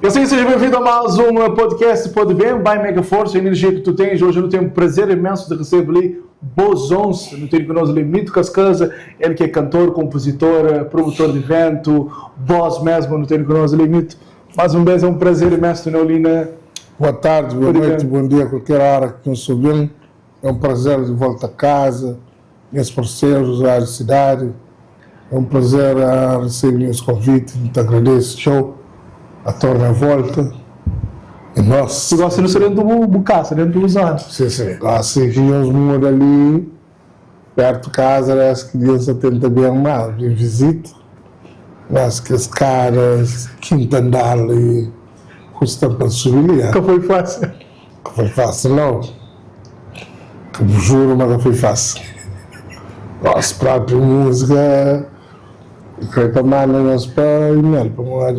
E assim, seja bem-vindo a mais um podcast Pode Bem, by Mega Força, a energia que tu tens. Hoje eu tenho um prazer imenso de receber ali Bozons, não tenho conosco ali Mito Cascasa, ele que é cantor, compositor, promotor de evento, boss mesmo, não tenho conosco ali Mito. Mais um vez é um prazer imenso ter ali na. Boa tarde, boa Pode noite, Bem. bom dia, qualquer hora que nos ouvem. É um prazer de volta a casa, meus parceiros da cidade. É um prazer receber esse convite, te agradeço. Show, a torna a volta. E nós. Tu gosta de ser dentro do casa, dentro do Luzano. Sim. Assim que nós mudamos ali, perto de casa, acho que Deus atenta bem mais, em visita. Mas que as caras, quinto andar ali, custa para subir ali. Nunca foi fácil. Que foi fácil, não. Que vos juro, mas não foi fácil. Nossa própria música foi para mandar nós para e-mail, para morar.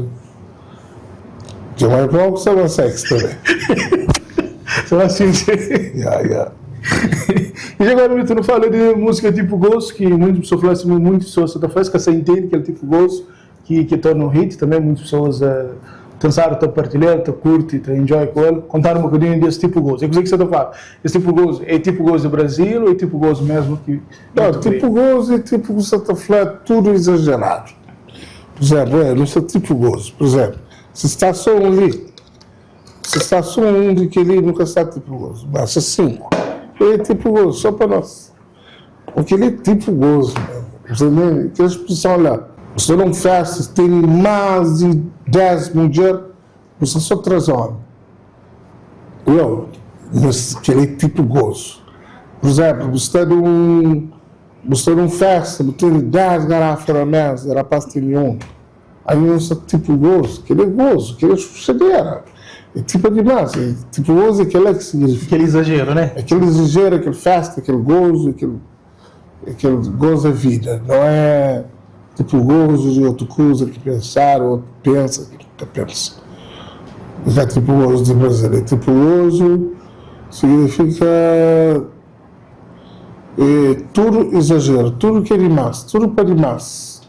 De mais pouco, só uma sexo também. Você vai sentir. Yeah. E agora, tu não fala de música tipo gozo, que muitas pessoas falam assim, muitas pessoas estão fazendo, que você entende que é tipo gozo, que torna um hit também, muitas pessoas pensaram, estão partilhando, estão curte, estão enjoy com ele. Contar um bocadinho desse tipo gozo. É que você está falando. Esse tipo gozo é tipo gozo do Brasil ou é tipo gozo mesmo que. Não, tipo gozo é tipo que você está falando, tudo exagerado. Por exemplo, é, não sou tipo gozo. Por exemplo, se está só um ali, se está só um de que ali nunca está tipo gozo, basta cinco. É tipo gozo, só para nós. Porque ele é tipo gozo, mano. Você nem, aquela expressão lá. Você não faz, tem mais de 10 mulheres, você só traz homem. Eu, mas aquele é tipo gozo. Por exemplo, você está num festa, você tem 10 garrafas na mesa, rapaz tem um. Aí você tipo gozo, aquele é gozo, aquele é chuchadeira. É tipo demais, é tipo gozo é aquele que significa. Aquele exagero, né? Aquele exagero, aquele festa, aquele gozo, aquele gozo da vida. Não é tipo gozo de outra coisa que pensar, outro pensa, que pensa. Não é tipo gozo de Brasil, é tipo gozo significa é, tudo exagero, tudo que é demais, tudo para demais.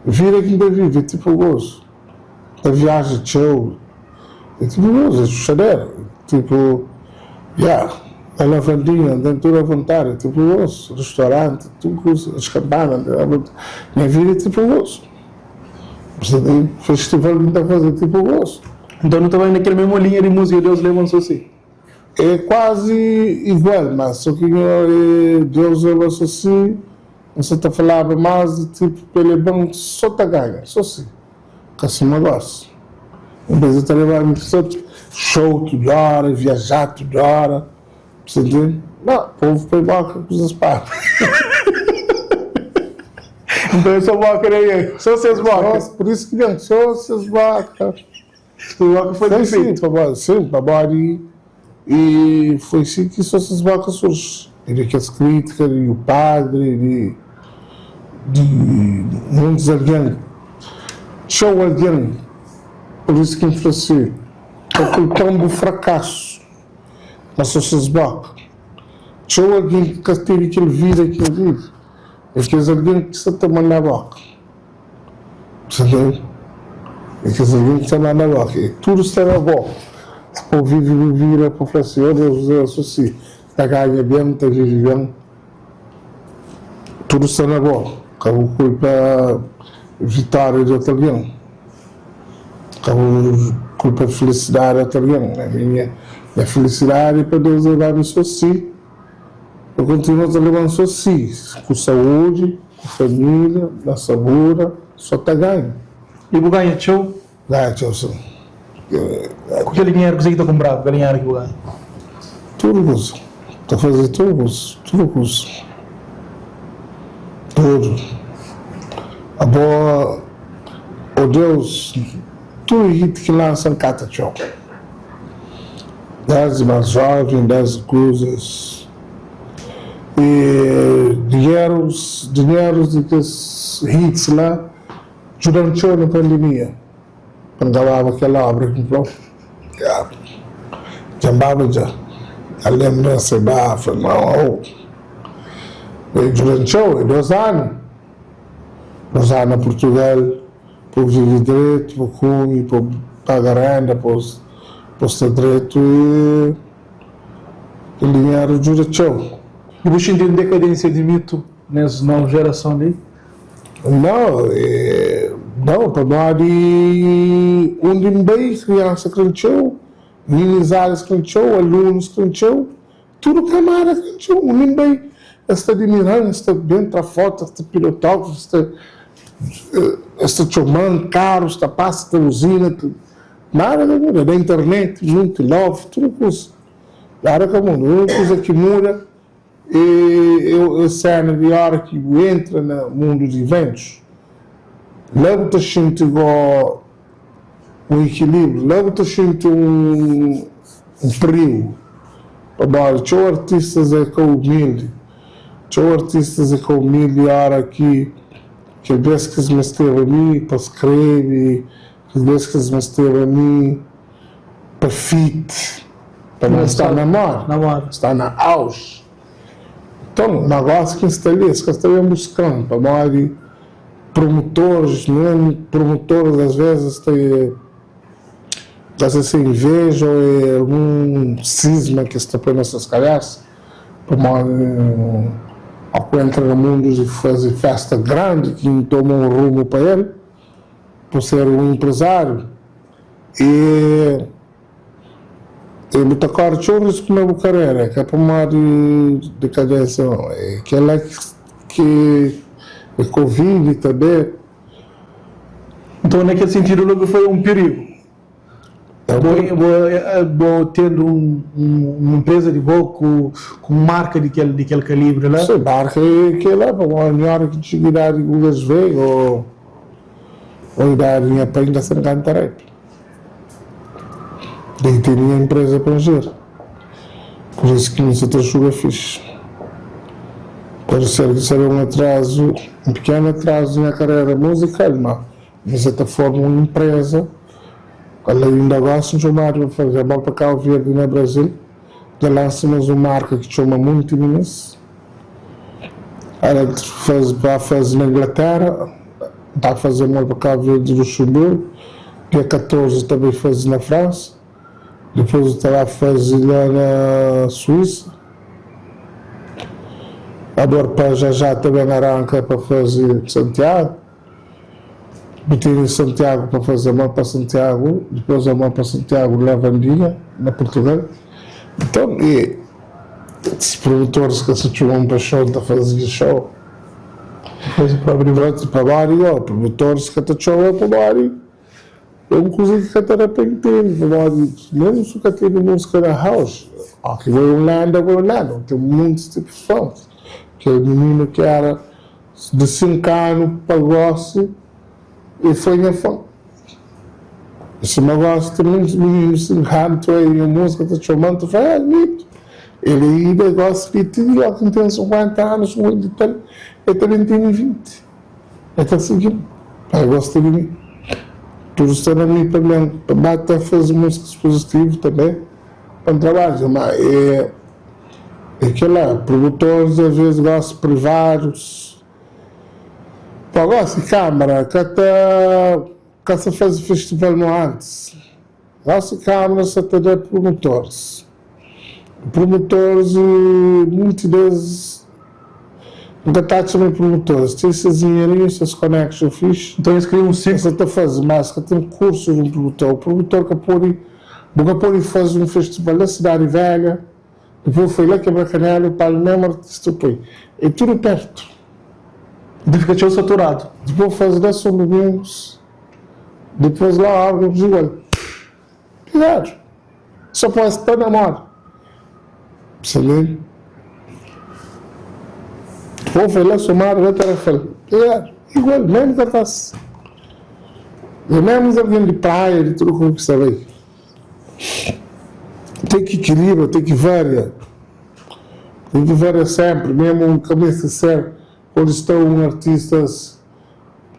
Vira que ainda vive, é tipo gozo. A viagem, show, é tipo gozo, é chuchadeira. Tipo, yeah, a lavandinha, dentro tudo à vontade, é tipo gozo. Restaurante, tudo coisa, as cabanas, minha vida é tipo gozo. Você tem festival que está fazendo tipo gozo. Então não também naquela mesma linha de música Deus levantou assim. É quase igual, mas só que é, Deus levantou assim, você está falando mais de tipo, ele é bom, só tá ganha, só assim. Que assim não gosto. Em vez de estar levando só show toda hora, viajar toda hora, você entende? Não, o povo põe boca com os espaços. Então eu só vou querer, só vocês boca. Por isso que vem, só vocês boca. O boca foi Foi sim, difícil. para e, e foi assim que só essas vacas surgem. E daquelas críticas, e o padre, de muitos alguém, show alguém, por isso que influencia. Ocultando o fracasso na sociedade. Show alguém que teve aquele vida que ele vive. É que alguém que se toma na boca. Você entende? É que alguém que está na boca. E tudo está na boca. Se pô vive, vira para falar assim, oh Deus, Deus, assim, está ganha bem, está vive bem. Tudo está na boca. Acabou culpa vitória de outro alguém. Acabou culpa felicidade de outro alguém. A minha felicidade é para Deus levar-me só assim. Eu continuo a levar só assim, com saúde, com família, na sabura, só está ganho. E o ganha show? Ganha, tchau, sim. Com aquele dinheiro que você está comprado, aquele dinheiro que ganha? Tudo isso. Está fazendo tudo isso, tudo isso. Tudo. A boa, o Deus, tudo hit que lança cata tchau. Desde mais jovem, desde coisas. E dinheiros, dinheiros de que hits lá, durante a pandemia, quando acabava aquela obra que comprou. Yeah. Jambava já. A lembrança bafa, não. E durante o 2 anos. 2 anos a Portugal, para viver direito, para comer, para. Paga renda pa pa sta dretu i kel dinheru djuda txeu. I bu xinti un dekadênsia di mitu nes novu jerason li? Nau, nau, pamodi undi N bai kriansa kre-m txeu, minizadas kre-m txeu, alunus kre-m txeu, tudu kamada kre-m txeu. Undi N bai es ta adimira-m, es ta ben tra fotu, es ta pidi autógrafu, es ta Es ta txoma-m, karus ta pasa, ta buzina, nada ka muda. Na internet, munti love, tudu kuza, nada ka muda. Úniku kuza ki muda é sena di óra ki bu entra na mundu di iventus, la bu ta xinti go un ikilíbriu, la bu ta xinti un prigu, pamodi txeu artistas é ka umildi. Txeu artistas é ka umildi ora ki kel bes ki es mesteba mi pa skrebe, kel bes ki es mesteba mi pa feat, pa mi sta na moda, sta na auge. Nton, ma gosi ki N sta li, es ka sta ben buska-m pamodi promotores, mesmu promotores as vezes ta ta ser inveja ô é algun sisma ki es ta poi na ses kabesa. Pamodi ó ku entra na mundu di faze festa grandi ki N toma un rumu pa el, por ser un enprezáriu, e e bu ta kore txeu risku na bu karera, é ka pamodi dekadénsia nau, é kel-la ki é covid tanbe. Nton, na kel sintidu, logu foi un pirigu. Bo tendu un empresa di bo ku un marka di kel di kel kalibre la. Se marka é kela pamodi mi ora ki txiga idadi ku kes vei o o idadi nha pai nka sta nkanta rap ten ki tene nha empresa pa njera pur isu ki mi sa ta juga fixi pode ser ki seria un atrazu un pikenu atrazu na nha karera muzikal ma Mi sa ta forma un inpreza, el ainda gosi N txomadu pa faze mal pa Kau Verdi na Brazil, dja lansa mas un marka ki txoma Munti Minis, el faze ba faze na Inglatera, N ta faze mal pa Kau Verdi Luxemburgo, dia 14 ta bai faze na Fransa, dipôs N ta ba faze la na Suísa, agora pa já já ta ben aranka pa faze Santiago. Bu tene Santiago pa faze amor pa Santiago, dipôs amor pa Santiago la Vandinha, na Portugal. Nton, e si produtores ka sa txoma-m pa show, N ta faze nha show. Faze própi di bo. Pamodi go, produtores ka ta txoma pamodi é un kuza ki ka ta da pa intende, pamodi mesmu si bu ka tene múzika na house, óki bo é un lenda, bo é un lenda, bo ten muntis tipus fãs. Kel mininu ki éra Di 5 anu pa gosi e foi nha fã. Sima gosi ten muitus mininus di 5 anu ta obi nha múzika ta txoma-m ta fla, El Mito! El ainda gosi li ti di loki N ten 50 anu, 50 i tal, el ta ben tene 20. El ta sigi-m, el gosta di mi. Tudu sta na mi pa mi pa ba ta faze múzikas puzitivu tanbe pa N trabadja. Ma e. É kela, produtores às vezes gosta privados, pa gosi câmara ka ta ka sa faze festival mo antes, gosi câmara sa ta da promotores, promotores munti des N ka ta atxa ma é promotores, ten ses dinheirinho, ses connection fixe, Então es kria um es ciclo. sa ta faze, mas ka ten curso de um produtor, o produtor ka pode, bu ka pode faze um festival na cidade velha, Depois foi la kebra kanela pa al mesmu artista poi é tudu pertu. Nta fika txeu saturadu. Depois faze la São Domingos depois la órgãos igual pegadu só pode sta na moda sabe depois foi la Somada la Tarrafal pegadu igual mesmu cartaz é mesmu algen di praia di tudu ki sta bai. Ten ki ikilibra, ten ki varia, ten ki varia senpri, memu ka meste ser pode sta un artistas,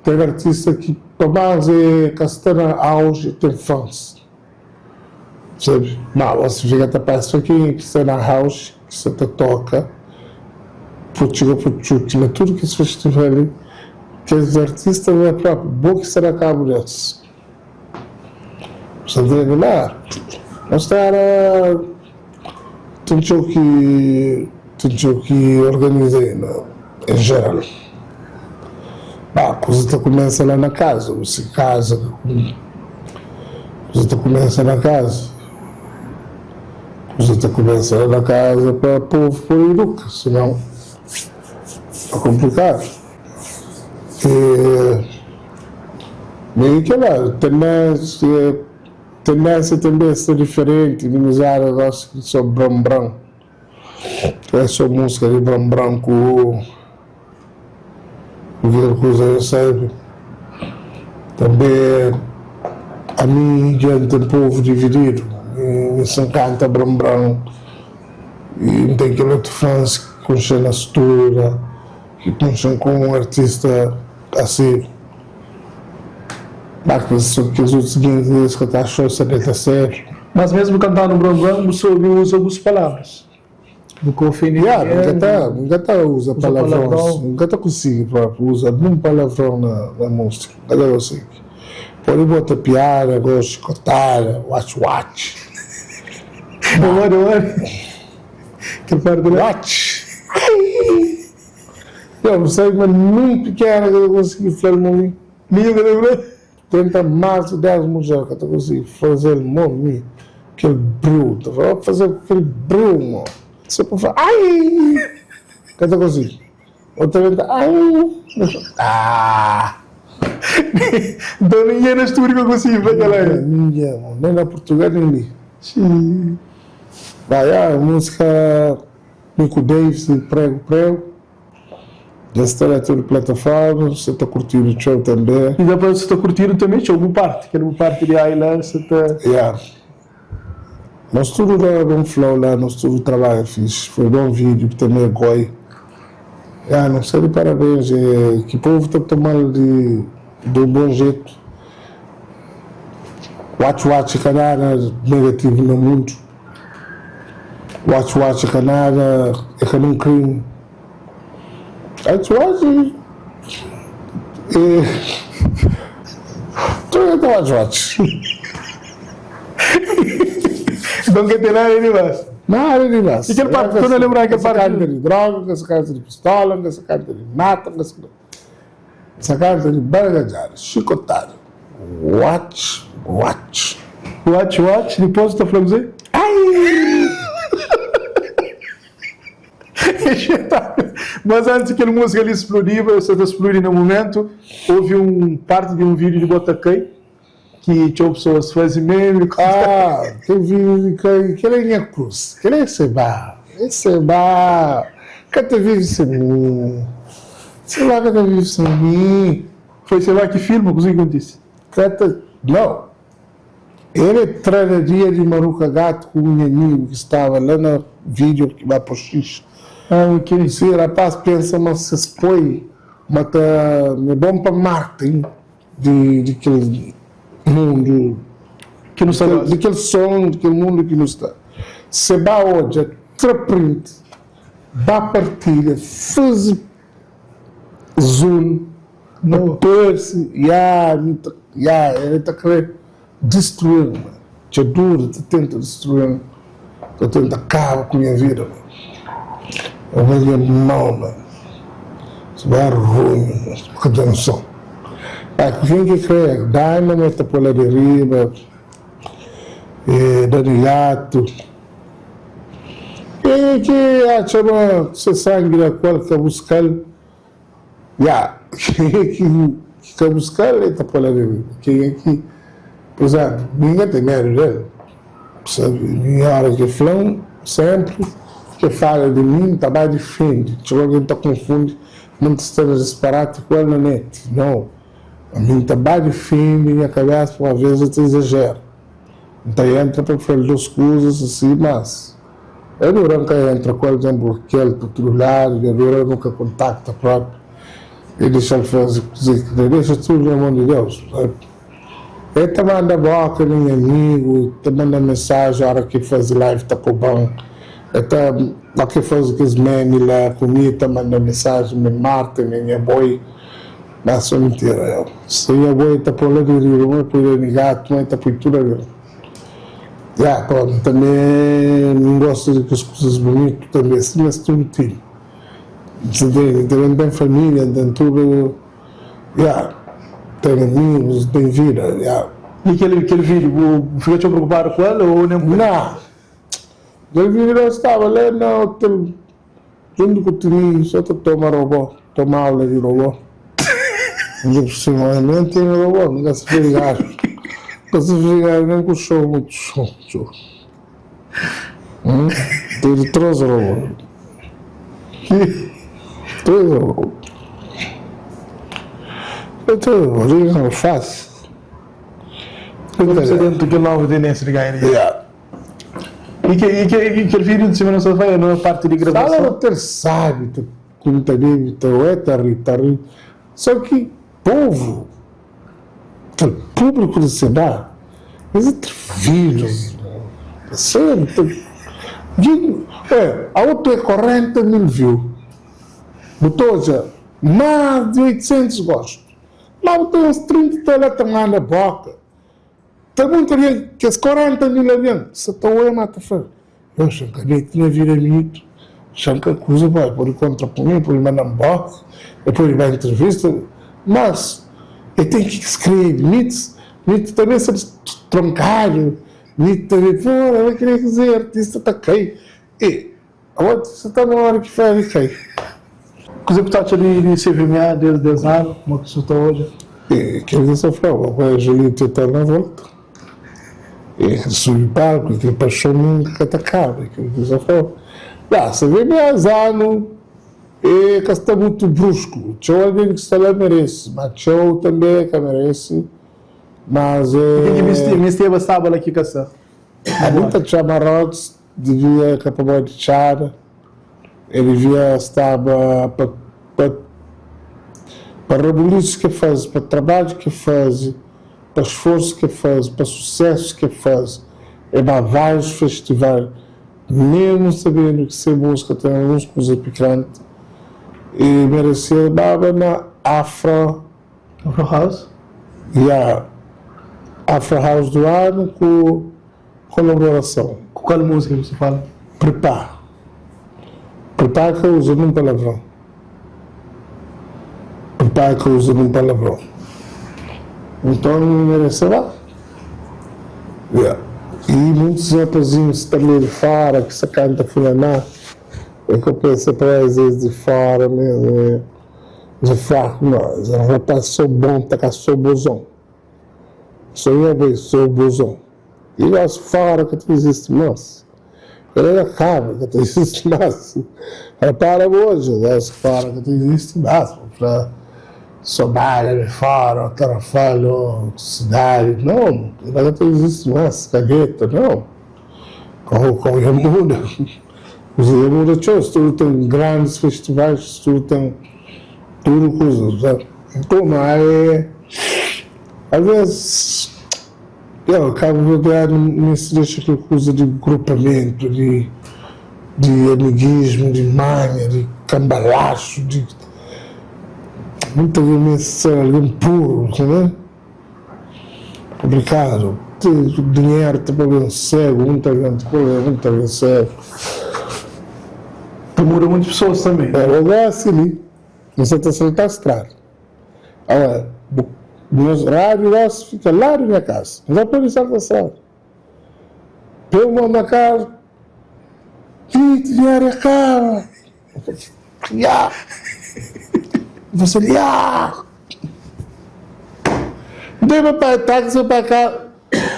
ten artista ki pa mas e ka sta na auge ten fans, sabe? Ma gosi fika ta pensa kenha ki sta na auge ki sta ta toka po txiga po txuti na tudu kes festival li, kes artista la propi bo ki sta na kabu des. Sa ntende la? Nos tera ten txeu ki ten txeu ki organiza inda en jeral. Ba, kuza ta kumesa la na kaza, bu si kaza kuza ta kumesa na kaza. Kuza ta kumesa la na kaza pa povu pode iduka, sinon ta konplikadu. E meio que lá, tendência, tendência também sta diferente, minizada gosta de só bran bran, é só música de bran bran ku ku kuza eu sabe. Também a mi dja N ten povo dividido, mi se N canta bran bran e N ten kel otu fãs ki konxe na studa. Ki konxe-m komu un artista asi, ba ki so kes otus gentis es ka ta axau sa el ta ser. Mas mesmu kantandu bran bran bu sobi uza bus palavras, bu ka ofende Ya, ningen, N ka ta, N ka ta uza uza palavrons, palavrão. N ka ta konsigi propi uza nun palavrão na na músika, N ka ta konsigi. Pode bota piada, gosi, kotada, watch watch. Ode ode. Kel parti la. Watch! Ai! Yo, bu sabe ma nin pikena ka ta konsigi fla-l mo mi. Ninhun ka ta fla. Tenta más di 10 mudjer ka ta konsigi faze-l mo mi. Kel briu, ta fla, faze kel briu mo. So pa fla, ai! Ka ta konsigi. Otra vez, ai! Ah! Nton ninguém na stúdio ka konsigi fla kel-la. Ninguém, mo. Nem na Portugal, nem li. Xii. Ba ya, músika mi ku Davis di Prego Prego dja sta na tudu plataformas, sa ta kurtidu txeu tanbe. E da pa sa ta kurtidu tanbe txeu bu parti, kel bu parti di Ayla sa ta. Ya, nos tudu da bon flow la, nos tudu trabadja fixi, foi bon vídeo tanbe goi. Ya, nu sta di parabens, ki povu ta tomal di di un bon jetu. Watch watch ka nada negativu na mundu. Watch watch ka nada é ka nun krimi. Watch watch é tudu ta watch watch. Nton ka ten nada di mas. Nada di mas. E kel parti, tu na lembra kel parti? Ka sa kanta di droga, ka sa kanta di pistola, ka sa kanta di mata, ka sa Sa kanta di bargadjada, xikotada, watch, watch. Watch, watch, dipôs ta fla kuzê? Ai! Mas antis kel múzika li splodiba, sa ta spludi na mumentu, houve un parti di un vídiu di Botakai ki txeu pesoas faze meme ku. Ah, kel vídiu di kai, kel é nha krus, kel é seba, é seba, ka ta vive sen mi, seba ka ta vive sen mi. Foi seba ki filma, kuzê ki kontise? Ka ta, nau, el é tra na dia di Maruka Gato ku un nha amigu ki staba la na vídiu ki ba pô xixi. Ah, ok. Si rapaz pensa ma ses poi ma ta, ma é bon pa marketing. Di di kel mundu Ki nu sta gosi. Di kel son, di kel mundu ki nu sta. Se ba odja, tra print, ba partilha, faze zoom pa parse, ya, mi ta, ya, el ta kre distrui-m, man. Txeu dura ta tenta distrui-m, ta tenta kaba ku nha vida, man. É un algen mau, man. Se ba runhu, man, ka ten noson. Ba ku ken ki kre, dana ma ta pô la di riba, e da di gatu. Ken ki atxa ma se sangi da kual ka buska-l, Ya, kenha ki ka buska-l, el ta pô-l la di riba. Kenha ki, pur izénplu, mi N ka ten medu del, sabe? Mi óra ki el fla-m, sénpri ki el fala di mi, N ta ba difende. Txeu algen ta konfundi ma N ta sta na disparati ku el na neti. Nau, ami N ta ba difende nha kabésa, purkauza ves el ta izajera. N ta entra pa fla-l dos kuzas asi, mas. É dura N ka entra ku algen blokia-l pa tudu ladu dja dura nu ka kontakta propi e dexa-l faze kuze ki kre dexa tudu na mon di Deus sabe E ta manda boka na nha amigu ta manda mensaji ora ki faze live ta koba-m e ta ora ki faze kes meme la ku mi ta manda mensaji mi Marta mi nha boi mas so mintira yo se nha boi ta po la di riba ma e poi la di gatu ma e ta poi tudu algen. Ya, pa mi tanbe N gosta di kes kuzas bunitu tanbe, sima es tudu tene. N tanbe N ten familia, N ten tudu, ya, N ten amigus, N ten vida, ya. I kel kel vídiu, bu fika txeu preokupadu ku el ô nen ku el? Nau. Kel vídiu la N staba la na otel juntu ku Tininhu, so ta toma robô, toma aula di robô. N dja por sima, mi N tene robô, N ka sta frigadu, N ka sta frigadu nen ku xou mutu xou, xou. N tene 3 robô, 3 robô. 3 robô, li fásil. Como sta dentu kel novu tendênsia di ganha dinheru. Yeah. I ke, i ke, i kel vídiu di sima nu sta fala na parti di Sala gravason. no ter sabi ta kumi ta bebi ta oe ta ri ta ri so ki povu kel publiku di sidadi es é atrevidos sério ta djinti oe a otu é 40 mil view bu ta odja mas di 800 gosto ma bu ten uns 30 ta la ta manda boka Ten monti algen, kes 40 mil algen, sa ta oia ma ta fla, Yo, xa N ka mete nha vida mito, xa N ka kuza, poi, pode kontra ku mi, pode manda-m boka, e pode ba entrevista, mas e ten ki skrebe, mitos, mito tanbe sta tronkadu, mito tanbe, pô, ela kre dizer, artista ta kai, e, abo artista ta mori ki fla ki kai. Kuze ku ta atxa di CVMA des 10 anu, kuma ki su ta odja? E kel ki sa fla, papai Julito ta na volta. E subi palku, e kel paxon nunka ka ta kaba, e kel ki sa fla. La, CVMA es anu e ka sta mutu brusku. Txeu algen ki sta la merese, ma txeu tanbe ka merese. Mas E ken ki e. mesteba staba la ki ka sta. Ami ta txoma Rods Devia ka pamodi txada, e devia staba pa pa pa rabulisu ke faze, pa trabadju ke faze, pa sforsu ke faze, pa susesu ke faze. E ba varius festival, mesmu sabendu ki se musika ten alguns kuza pikanti, e meresia baba na Afro. Afro House? Ya, Afro House do anu ku. Kolaborason. Ku kal múzika ki bu fala? Pripara. Pripara ka uza nun palavron. Pripara ka uza nun palavron. Nton nu merese ba. Ya. I muntus rapazinhus tanbe di fora ki sa kanta funaná, e ka pensa pa es es di fora mesmu, es é fraku. No, es é rapaz so bon, ta ka so bozon. Sonha bai so bozon. I gosi fora ka ta izisti mas. Kel la kaba ka ta izisti mas. Repara bu odja gosi fora ka ta izisti mas. Bu fla Somalia di fora o Tarrafal o sidadi nau kel la ka ta izisti mas. Kalheta nau. Kau kau ya muda. Kuza ya muda txeu. Tudu ten grandis festivais tudu ten tudu kuza. Nton ma é alvês. Yo, kabuverdianu meste dexa kel kuza di grupamentu, di di amiguismu, di manha, di kambalaxu, di Muita algen meste ser algen puru, ntende? Konplikadu. Dinheru ta poi algen segu, muita algen ta poi muita algen segu. Ta muda muitus pesoas tanbe. É, gosi li, N sa ta salta strada. Awa, bu nos rádiu gosi fika la di nha kasa. N ka pode salta strada. Pega un na karu, ih, dinheru é karu. Ya! N fla sin, ya! N ta iba pa taxi pa ka,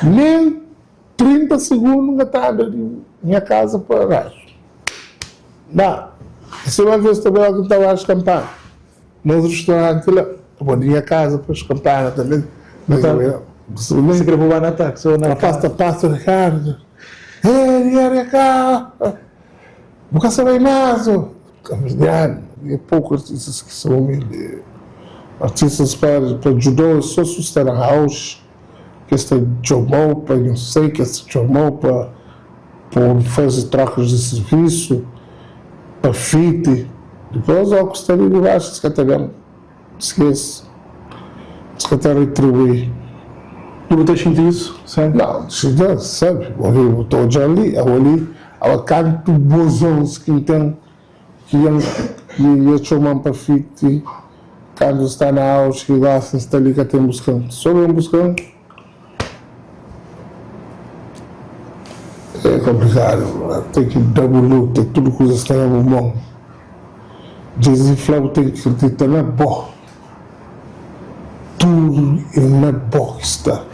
nen 30 sigundu N ka ta anda di nha kasa pa rádiu. Ba, se uma vez ta bai, N ta bai skampanu. Nos restaurante la, bom, di nha casa pa Campana também. Mas Você quer roubar na táxi ou na Rapaz ta passa na casa. Ei, dinheiro é cá. Bu ka sabe mais. Cabo-verdiano, e pouco artistas que são humildes. Artistas para para judô, só se está na house, que está chamou para não sei, que está chamou para para fazer trocas de serviço. Pa fiti, dipôs ó ku sta li di baxu es ka ta ben, skese, es ka ta ritribui. I bu ta xinti isu senpri? Não, xinti senpri. Bu ta odja li, awa li, awa kantu bozons ki N ten ki dja txoma-m pa fiti kantu N sta na auge ki gosi N sta li ka ten buska-m. So ben buska-m é konplikadu. Ten ki da bu luta, tudu kuza sta na bu mon. Jay-Z fla bu ten ki kridita na bo. Tudu é na bo ki sta.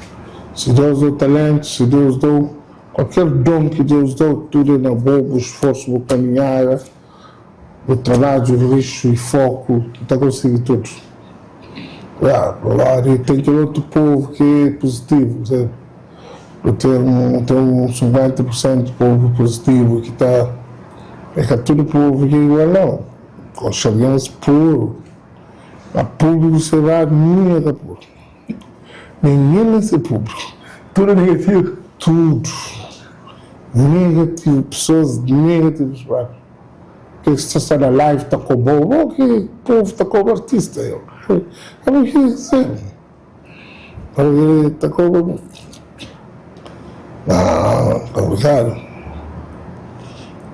Si Deus dau talentu, si Deus dau kualker don ki Deus dau, tudu é na bo, bu sforsu, bu kaminhada, bu trabadju rixu i foku, bu ta konsigi tudu. Ya, agora ten kel otu povu ki é puzitivu, sabe? Bu ten, ten un 50 pur sentu povu puzitivu ki ta, é ka tudu povu ki é igual nau. Konxe algens puru. Ma públiku se ba nin e ka puru. Ninhun nen se públiku. Tudu negativu. Tudu negativu, pesoas negativus propi. Kes ki ta sta na live ta koba-u, bo ki povu ta koba artista yo. Abo ki se, abo ki ta koba bo. Nau, konplikadu.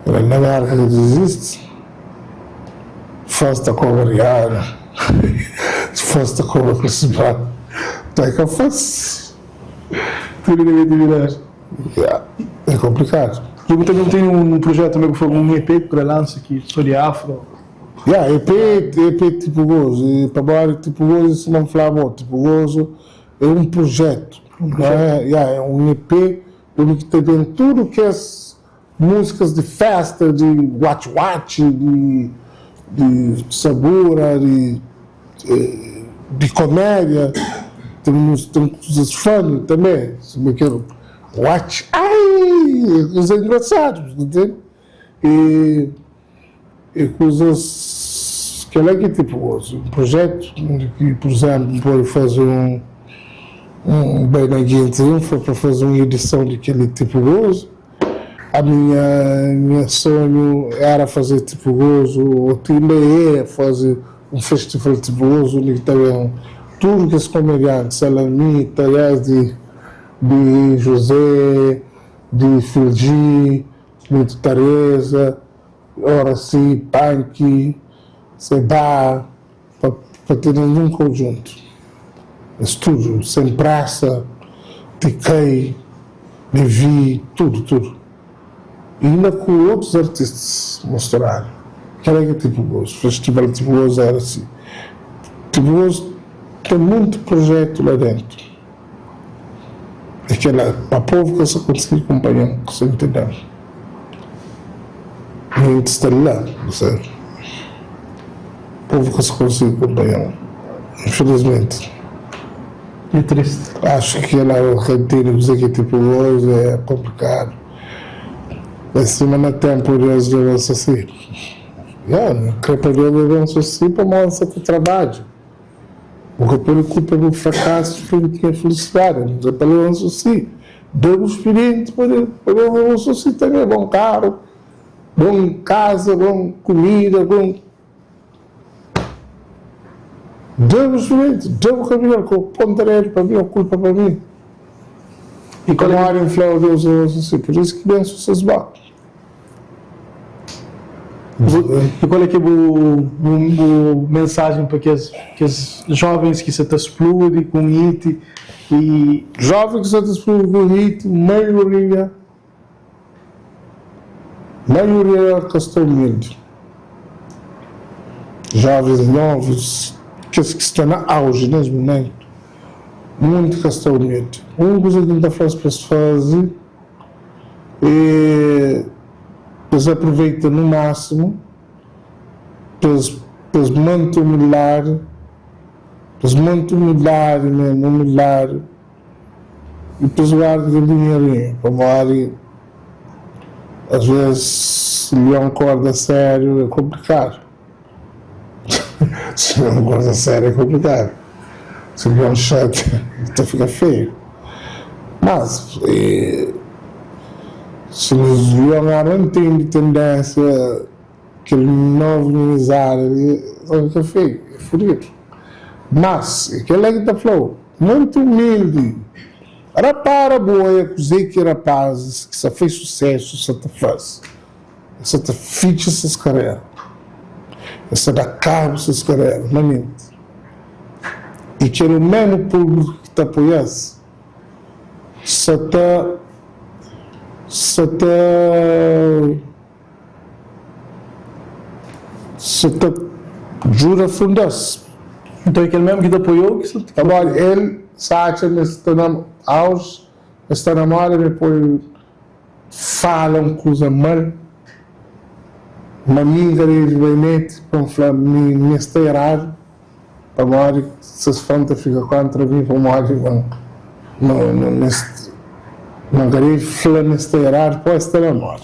Na Merka ka ta izisti. Fãs ta koba Rihanna, fãs ta koba Chris Brown. Nton é ka fásil. Tudu negatividadi. Ya, é konplikadu. I bu ta tene un projetu tanbe bu fla un EP ku kre lansa ki so di afro. Ya, EP, EP tipo gozu. E pabodi tipo gozu sima N fla bo, tipo gozu é un projetu. Un projetu. Ya, é un EP undi ki ta ben tudu kes Músicas di festa, di watch-watch, di di sabura, di di comédia, ten música, ten kuzas funny tanbê, sima kel watch, ai, é kuza engraçadu, bu ntende? E e kuzas, kel-la ki é tipu gozu, un projetu undi ki, pur izénplu, N pode faze un un bai na Guintes, N for pa faze un edison di kel-li tipu gozu. A minha nha sonhu era faze tipu gozu, o ti inda é faze un festival tipu gozu undi ki ta ben tudu kes komedianti, Salamita, desdi di José, di Filgi, Nito Tareza, Oracy, Panki, Seba, pa tene nun konjuntu. Es tudu, Sem Pressa, Tikai, Levi, tudu, tudu. I inda ku otus artistas mosturadu. Kela ki é Tipu Gozu. Festival Tipu Gozu era si. Tipu Gozu ten monti projetu la dentu. É kela, pa povu ka sa konsigi kunpanha-m, ka sa ntende-m. Mi N sta la, bu sabe. Povu ka sa konsigi kunpanha-m, infilismenti. É tristi. Acho ki kela ka ntende kuzê ki é tipu gozu, é konplikadu. É sima na tenpu Deus leba-s asi. Ya, N kre pa Deus leba-s asi pamodi N sa ta trabadja. Bu ka pode kulpa bu frakasu pa bu tinha filisidadi. N ta leba-s asi. Da bu spirienti pa Deus leba-s asi tanbe. Bon karu, bon kaza, bon kumida, bon. Da bu spirienti, da bu kaminhon, ka bu ponta dedu pa mi o kulpa pa mi. I kal é Pamodi N fla-u Deus leba-s asi, pur isu ki bensu ses boka. I kal é ki é bu bu mensajen pa kes kes jovens ki sa ta spludi ku un hit i. Jovens ki sa ta spludi ku un hit, maioria Maioria ka sta umildi. Jovens novus, kes ki sta na auji nes mumentu, munti ka sta umildi. Un kuza ki N ta fla-s pa es faze é pa es aproveita no másimu, pa es pa es mante umildadi, pa es mante umildadi mesmu, umildadi. I pa es guarda kel dinherinhu, pamodi asves si lion korda sériu é konplikadu. Si lion korda sériu é konplikadu. Si lion xatia ta fika feiu. Mas si lion ara ntende tendénsia kel novu minizada li ta fika feiu, é fudidu. Mas é kel-la ki ta fla-u, Monti umildi. Rapara bu oia kuzê ki rapazis ki sa fai susesu sa ta faze. Es sa ta fitxa ses karera. Es ta da kabu ses karera manenti. I kel memu públiku ki ta apoia-s sa ta sa ta sa ta djuda funda-s. Nton é kel memu ki ta apoia-u ki sa ta. Pamodi el sa atxa ma es sta na auge, es sta na moda, ma e poi fala un kuza mal, ma mi N ka debe bai mete pa N fla mi mi sta eradu, pamodi ses fan ta fika kontra mi pamodi ma ma ma N ka debe fla mi sta eradu poi sta na moda.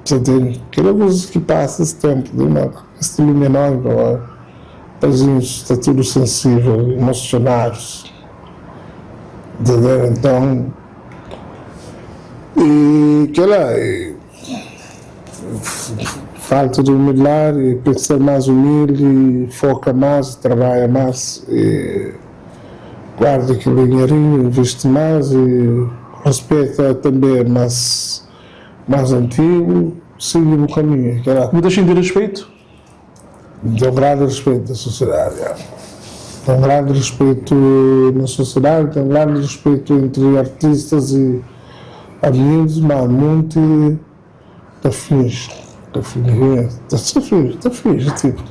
Sa ntende? Kel-la kuzas ki pasa es tenpu li ma es ta lumia nomi pamodi rapazinhus sta tudu sensível, emosionadus. Ntendeu? Nton. E kela e falta di humildadi, e ten ser mas humildi, foka mas, trabadja mas, e guarda kel dinherinhu, invisti mas e respeta tanbe mas mas antigu, sigi bu kaminhu, kela. Bu ta xinti respeito? N ten un grandi respetu na sosiedadi, ya. Ten un grandi respetu na sosiedadi, ten un grandi respetu entri artistas i amigus, ma munti ta finji, ta finji, ta finji, ta finji tipu,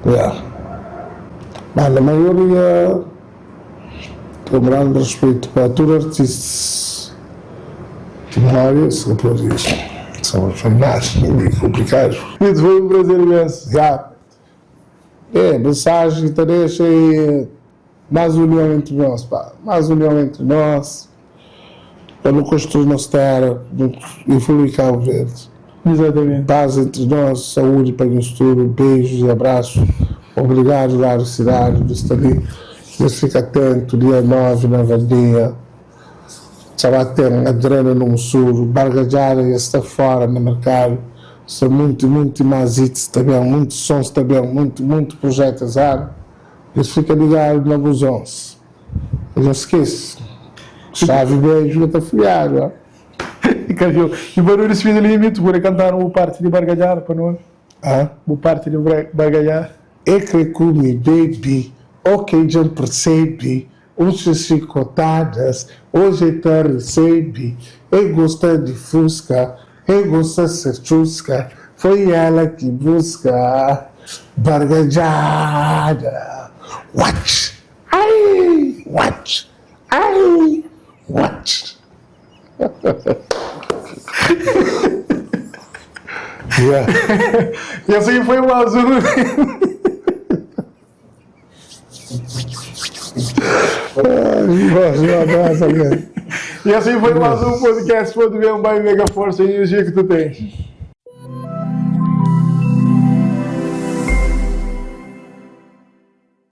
ya. Ma na maioria ten un grandi respetu pa tudu artistas. Memória, se ka pode Só imagem, é complicado. Isso foi um prazer imenso. Já. É, mensagem que ta dexa é mais união entre nós, pá. Mais união entre nós, pa nu construi nos terra, nu evolui Cabo Verde. Exatamente. Paz entre nós, saúde pa nhos tudo, beijos e abraços. Obrigado, Rádio Cidade, de sta li. Nhos fica atento, dia 9 na Vandinha. Sa ba ten adrena na un suru, bargadjada dja sta fora na merkadu, sta munti munti mas hits ta ben, munti sons ta ben, munti munti projetu es anu, nhos fika ligadu na buzons, ka nhos skese, xavi bedju ka ta fuliadu ha. Ka viu. I pa nu dispidi li mi, tu pode kantanu bu parti di bargadjada pa nu obi? Ha? Bu parti di bargadjada. E kre ku mi bebi, ok dja N persebi, Oxe chicotadas, hoje ta recebe E gosta de fusca, e gosta ser txusca Foi ela ki busca Bargadjada Watch, ai, watch, ai, watch Yeah. E assim foi mais um. E assim foi mais um podcast Pode Bem, vai Mega Força e energia que tu tens.